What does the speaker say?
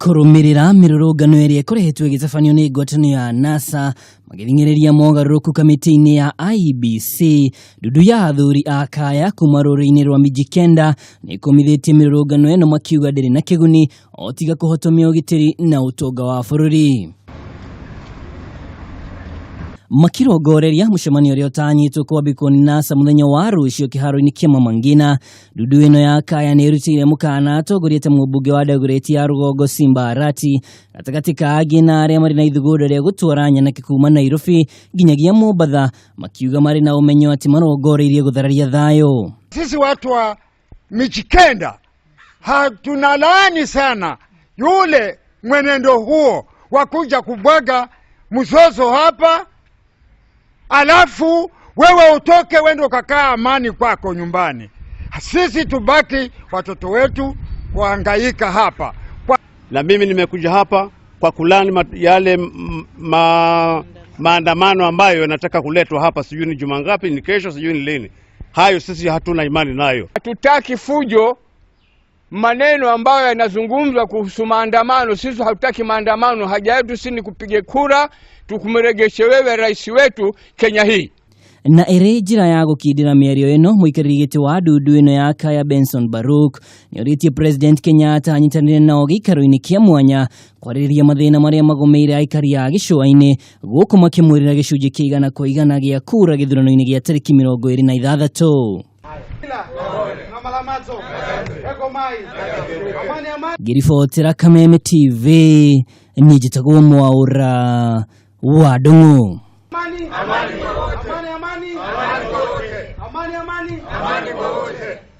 Kũrũmĩrĩra mĩrũrũngano ĩrĩa ĩkoretwo ĩgĩtabanio nĩ ngwatanĩro ya NASA magĩthing'ĩrĩria mogarũrũku kamĩtĩ-inĩ ya IEBC, ndundu ya athuri a kaya kuma rũrĩrĩ-inĩ rwa Mijikenda nĩ ĩkũmithĩtie mĩrũrũngano ĩno makiuga ndĩrĩ na kĩguni o tiga kũhotomia ũgitĩri na ũtonga wa bũrũri. Makirongoreria mũcemanio ũrĩa ũtanyĩtwo kwambĩkwo nĩ NASA mũthenya wa rũciũ kĩharo-inĩ kĩa Mama Ngina, ndundu ĩno ya kaya nĩ ĩrutĩire mũkana atongoria ta mũmbunge wa Dagoretti ya rũgongo Simba Arati gatagatĩ ka angĩ na arĩa marĩ na ithugunda rĩa gũtwara nyanake kuma Nairobi nginyagia Mombatha, makiuga marĩ na ũmenyo atĩ marongoreirie gũthararia thayũ. Sisi watu wa Mijikenda hatunalaani sana yule mwenendo huo wa kuja kubwaga mzozo hapa, alafu wewe utoke wende ukakaa amani kwako nyumbani, sisi tubaki watoto wetu kuhangaika hapa kwa... Na mimi nimekuja hapa kwa kulani yale maandamano ambayo yanataka kuletwa hapa, sijui ni juma ngapi, ni kesho, sijui ni lini. Hayo sisi hatuna imani nayo. Hatutaki fujo, maneno ambayo yanazungumzwa kuhusu maandamano. Sisi hatutaki maandamano. Haja yetu si ni kupiga kura tukumregeshe wewe rais wetu Kenya hii. Na ĩrĩ njĩra ya gũkindĩra mĩario ĩno, mũikarĩri gĩtĩ wa ndundu ĩno ya kaya Benson Baruk nĩorĩtie President Kenyatta anyitanĩre nao gĩikaro-inĩ kĩa mwanya kwarĩrĩria mathĩna marĩa magũmĩire aikari a gĩcũa-inĩ gũkũ makĩmwĩrĩra gĩcunjĩ kĩa 100% gĩa kura gĩthurano-inĩ gĩa tarĩki 26. Ngĩribotera Kameme TV niĩ njĩtagwo Mwaũra wa Ndung'u. Amani.